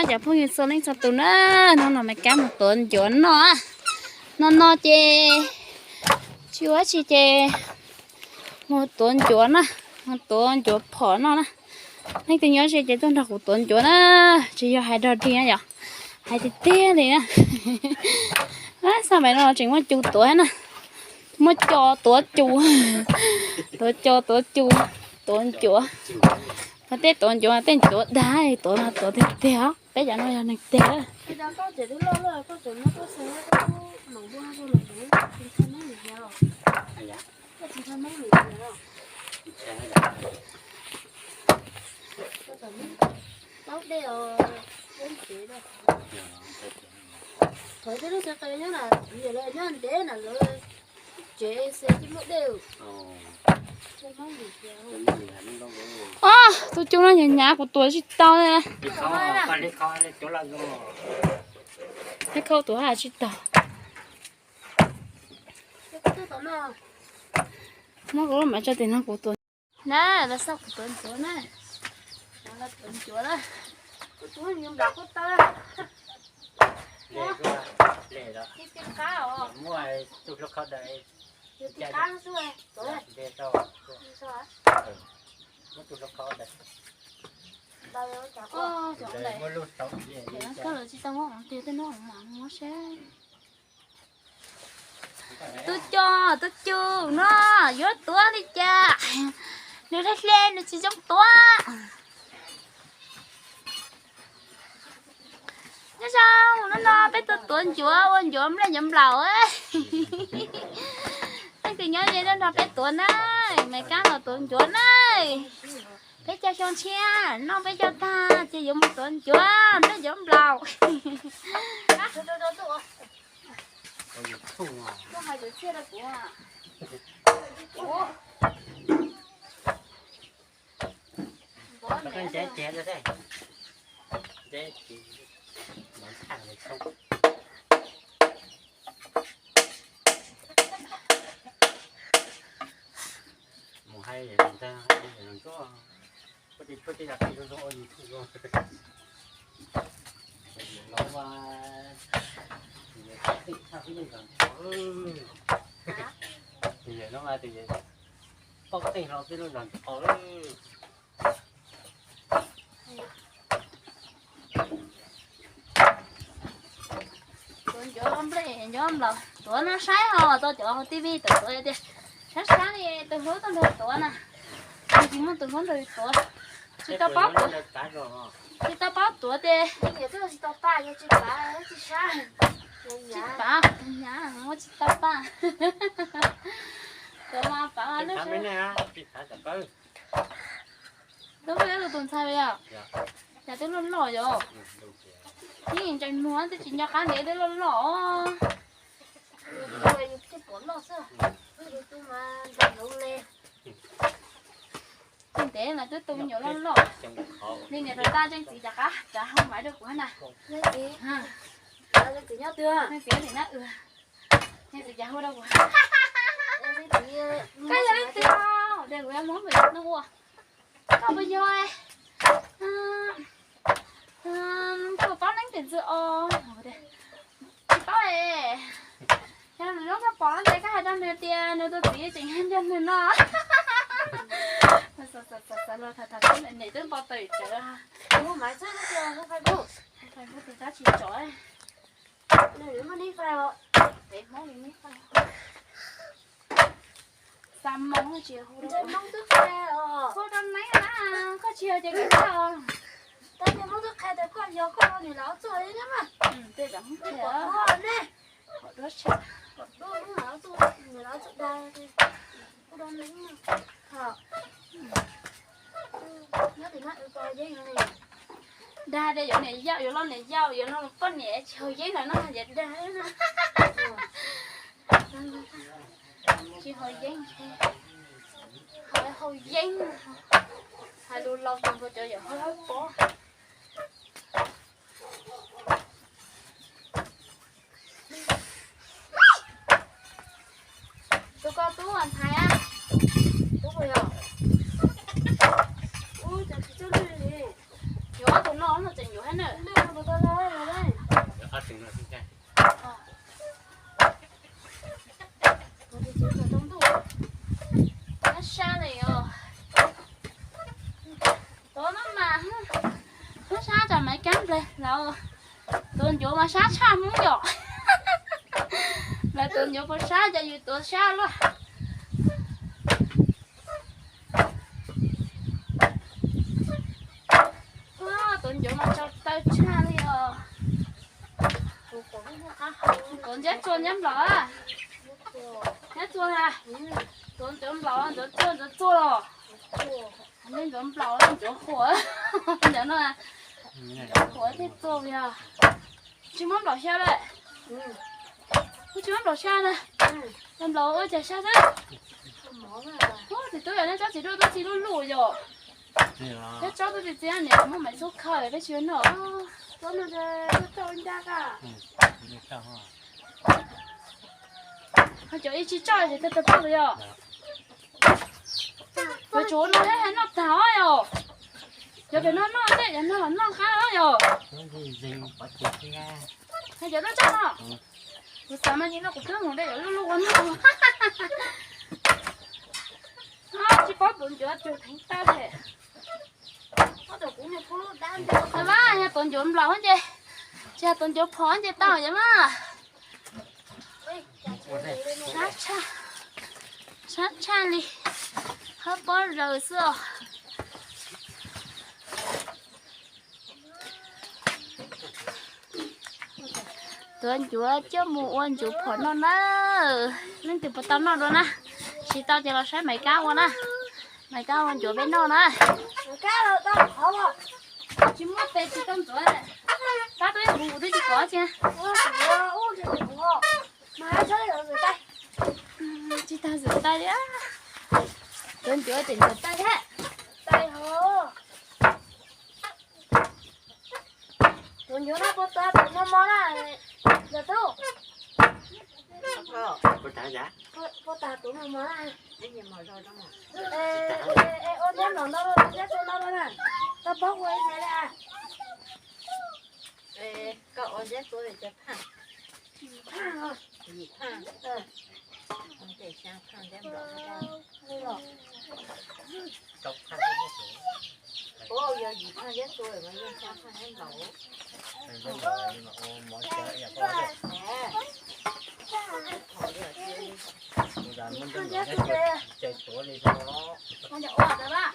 Cov phooj ywg txhua leej txhua tus na, hnub no Maiv Kab mus tuav ncuav noj. No no ces tsis ua dab tsi ces mus tuav ncuav na, mus tuav ncuav phom noj na. Leej twg nyob ze ces tuaj nrog kuv tuav ncuav na, tsis yog hais dog dig na yom, hais tiag tiag li na. Xab maim no tseem muaj cus tuav na, muaj cos tuav cus, tuav cos tuav cus, tuav ncuav. Mas tej tuav ncuav tej ncuav dag, tuav no tuav tiag tiag, peb cov no yog neeg tiag. Ob, tus cus no hnyav hnyav kuv tuav tsis tau li. Thiab khau tuav tsis tau. Muab kuv lub mav tso tim no kuv tuav. Na, los xauj kuv tuav ncuav na. Los tuav ncuav na. Kuv tuav ncuav nplam kuj tau. Muaj tus hluas khau daws. Yus ti qab xwb, tuav. Koj lawv tsis tau muab hov tiag, tej no hov mas muab seb. Tus cos, tus cus no yuav tuav li cas? Nws hle hle, nws tsis zoo tuav. Nyob zoo, hnub no peb tuaj tuav ncuav ua ncuav nplej ncuav nplaum. Leej twg nyob ze nrog peb tuav na, Maiv Kab los tuav ncuav na. Peb caug xyoo tshiab noj peb caug tag ces yuav mus tuav ncuav nplej ncuav nplaum. Mus hais ntag, ntsuab, kuv tis tshuaj tej yam qis zoo zoo ua YouTube zoo. Tus yawm no mas, tus yawm, tus yawm no mas tus yawm paub tej hlo peb lub zos ntawd qhov lawm. Tuav ncuav nplej ncuav nplaum, tuav no saib ho tau cov hauv T V tuav tuav tias sab sab li tus hlub tuaj nrog tuav na. Nws tsis muaj tus hlub nrog tuav, tsis tau paub tuav, tsis tau paub tuav tias tsis pav, tsis pav, muab tsis tau paj. Tuav mas pav mas lub sab. Twb muaj ib tug tus ntxhais yom, cas twb loj loj yom. Yeej ntsees muag twb tsis nco qab ntev twb loj loj. Ntev mas twb tu me nyuam loj loj li niam rau tag tseem txiv rov qab rov hau maiv rau kuv na. Leej txiv nyob twg? Leej txiv tim na. Leej txiv cas hu rau kuv, koj yog leej twg? Ces kuv yuav muab nws ua, koj puas yog? Koj paub neeb tim ntxwg os? Tsis paub es. Yog nws lub koj pom no ces koj hais rau nws tias nws tus txiv tseem nco nws no. Xav xav xav xav los tham tham xwb, niam twb npau taws tsawv. Hais Facebook tus tab tsis tso. Peb Hmoob li neb, Xab Hmoob tsis hu rau, hu rau neb na, koj tsis yog ces koj, tab sis Hmoob twb qhia tias koj yog koj niam laus txuj ne. Tej zaum Hmoob qhia, duab tshaj, duab Hmoob laus txuj, niam laus txuj dag, hu rau neb. Nyob tim no koj yeeb, dag tias yuav niam yau, yuav los niam yau, yuav los poj niam tsis haus yeeb lawm no ces dag na. Tsis haus yeeb, haus yeeb, hais lus laus tag nrho cov yawm hauv pob. Tus ko tub ntxhais, tub puas yog? Yuav ob tug no no tseem yuav thiab na. Sab tsam Maiv Kab nplaig lawv tuav ncuav mas sab tshaj Hmoob yom. Lawv tuav ncuav puas sab, cas yus tuav sab luaj. Tuav ncuav mas tsaus taw tshaj li os. Tuav ncuav txua ncuav nplaum a? Ncuav txua a? Tuav ncuav nplaum, ncuav txua, ncuav txua los? Nej ncuav nplaum, ncuav huam. Ncuav no, ncuav huam thiaj txua yog. Tsis muab nplaum xya lawm. Kuj tsis muab nplaum xya na. Nplaum ua cas xya xwb. Ub, txiv tub yog nej tsob txiv duaj tub txi lub luj yom. Peb tsob tub txi txiv niam muab Maiv Xub khaws peb tsis yuav noj. Ho cov ib tsis tso ces tag tag paj yom. Yuav tsum ua no thiab hais noj tag os yom. Cov pem no noj tej, cov no los noj qab os yom. Hais cov noj tso no. Kuv xav mas nim no kuv twb mus de cov luj luj ua noj. Tsis paub tuav ncuav cug theev tau thiab. Mas yog tuav ncuav nplaum ces, tsis yog tuav ncuav phom ces tau yom mas. Sab tshaj, sab tshaj li, hab pob zaws xwb os. Tuav ncuav coj mus ua ncuav phom noj na. Leej twg puas tau noj dua na? Tsis tau ces los saib Maiv Kab ua na. Maiv Kab ua ncuav peb noj na. Tsis muaj tes tsis tau ntxuav. Tab twb mus twb tsis kov tsi. Tsis tau zwm tais li. Tuav ncuav ces ntxuav tais thiab. Tuav ncuav no puas tag tuav mos mos na, yog tub? Puas tag tuav mos mos na? Ua ntiab nplaum no, ntiab txua no na, tau paub ua ib ntxiv li. Koj ua ntiab txua li cas phaj? Yim phaj. Ua yog yim phaj ntiab txua mas yeej xya phaj ntiab nplaum.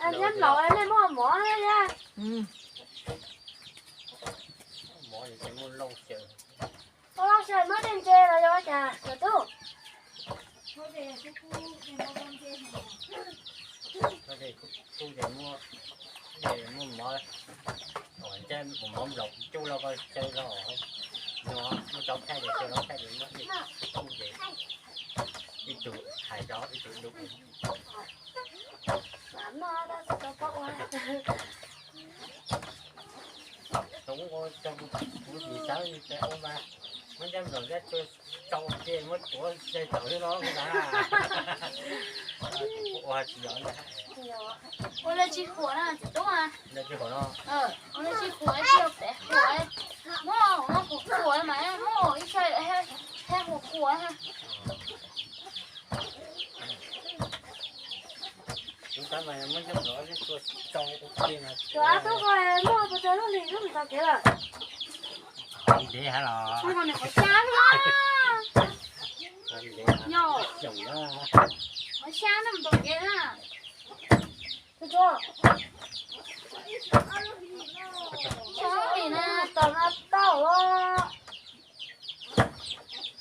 Ntiab nplaum nej muaj mov thiab? Ua loj xyawm muab tej ntse los yog ua cas yog tub? Kuj ces muaj, muaj mov, mov nplaum cub los koj xyaw los, muaj cov thaij ces xyaw los thaij ces muab kuj ces ib tug hais rau ib tug dub. Kuv ua rau kuv tus txiv sawv tes ua mas muab ntiab nplaum ntiab txua tsau ces muab tuav xyaw tawm xwb no kuv xav. Ua tsis yog. Ua li tsis huam na txiv tub a. Ua li tsis huam tsis yog pem huam. Muab huam huam mas muab ib sab thiab huam huam. Kuv xav mas muab ntiab nplaum ntiab txua tsau ua ke mas. Cov ab tub ko muaj puas tsawg lub hlis lub hlis tau kev lawm? Ntev heev los. Qhov xya xwb. Yog, qhov xya no mus tau kev na. Tsau hlis na, tom no tau os.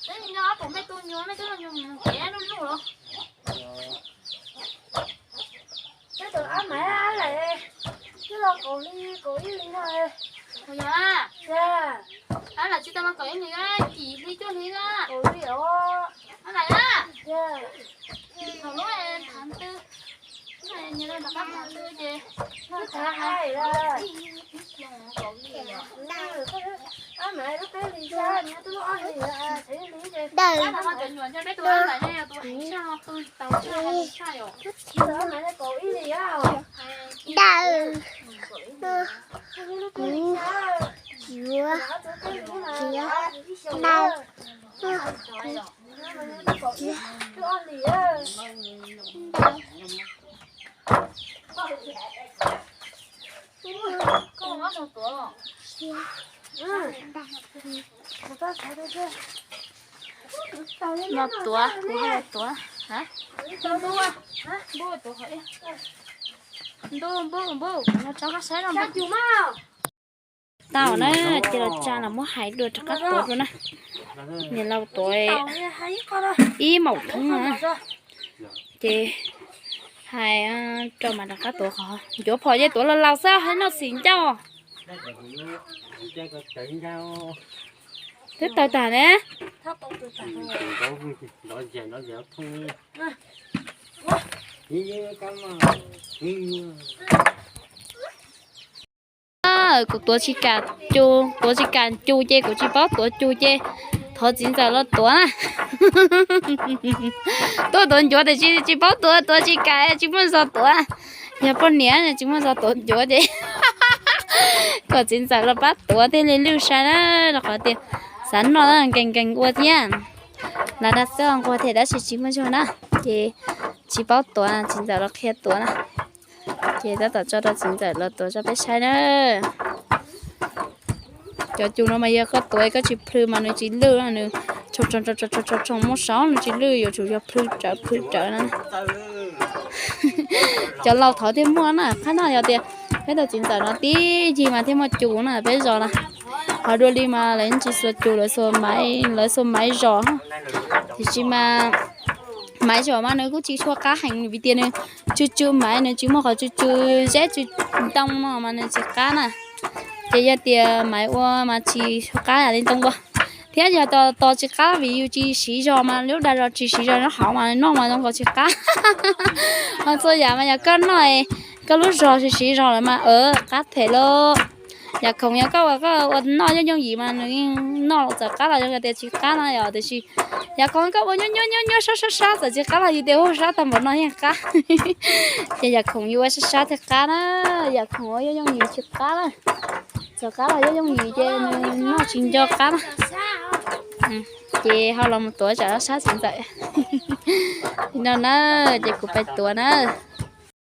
Peb nyob ob pom mej tug nyuag, mej tug nyuag mus kev lub lub los. Peb tus ab Maiv ab laim twb los kaum hli kaum ib hli no. Yog a, ab laim tsis tau los kaum ib hli, yim hli cuaj hli na. Ab laim a, thaum lub thav ntw, nyob rau nram qab thav ntw ces twb thav hais lawm. Ab Maiv lub peb hlis xyab, nyob twb lub ob hlis lawm, tshev ib hli ces. Ab laim no cov nyuam nyob peb tus ab laim ne yog tus heev tshaj, qw tau tshaj, heev tshaj yom. Ab Maiv kaum ib hlis. Dawm. Kuv, yuav, txiav, dawm. Koj mus muab tau tuav los? No tuav, kuv ho los tuav. Npub, npub, npub, no tso koj saib no. Tau na, ces los tsa los muab hais dua rov qab tuav dua na. Niam laus tuav ib maum thoob na. Ces hais rau mas rov qab tuav qhov ncuav phom ces tuav laus laus xwb, hais noj xim ncauj. Twb tawg tag ne. Kuv tuav tsis kam cu, tuav tsis kam cu ces kuv tsis paub tuav cu ces thov txiv ntxawm los tuav na. Tuaj tuav ncuav tiam sis tsis paub tuav, tuav tsis kam, tsis muaj zog tuav. Yog poj niam tsis muaj zog tuav ncuav ces kom txiv ntxawm los pab tuav thiaj li lwj sai na, rau qhov tias xav noj nkees nkees ua thiab. Lav dag xwb nquag thiab tab sis tsis muaj zog na, ces tsis paub tuav, txiv ntxawm los qhia tuav na. Ces tab tom tso rau txiv ntxawm los tuav rau peb saib na. Cov cu no mas yog koj tuav koj tsis plhws mas nws tsis lwj, nws tshoo tshoo muaj saum nws tsis lwj, yuav tsum yog plhws rawv plhws rawv na. Cov laus thaud thiaj muaj na, qhab no yog tias peb tau txiv ntxawm no tib yig mas thiaj muaj cu na peb zos na. Ho dua li mas lawv tsis xuas cu, lawv xuas maiv, lawv xuas maiv zos. Tiam sis mas maiv zos mas nws kuj tsis tshua qab heev vim tias nws tsw tsw maiv, nws tsis muaj qhov tsw tsw zeb tsw ntoo no mas nws tsis qab na. Ces yog tias maiv ua mas tsis tshua qab yam li ntoo ua. Thiab yog tos tsis qab vim yus tsis siv zog mas lub dag zog tsis siv zog nyob hauv mas noj mas zoo nkaus tsis qab. Ho txhua yam mas yog koj noj, koj lub zog siv siv zog lawm mas qab phem lauj. Yam khoom yog koj ua, koj ua noj yooj yooj yim mas nws yeej noj los txawm qab los zoo tias tsis qab no yom, tiam sis yam khoom koj ua nyuaj nyuaj nyuaj nyuaj sab sab sab txawm tsis qab los yus tias hu sab tag npaum no yeej qab. Ces yam khoom yus ua sab sab thiaj qab na, yam khoom ua yooj yooj yim tsis qab na. Txawm qab los yooj yooj yim ces nws noj tsis nco qab na. Ces ho los mus tuav tsam sab txiv ntxawm. Li no na, ces kuv pais tuav na.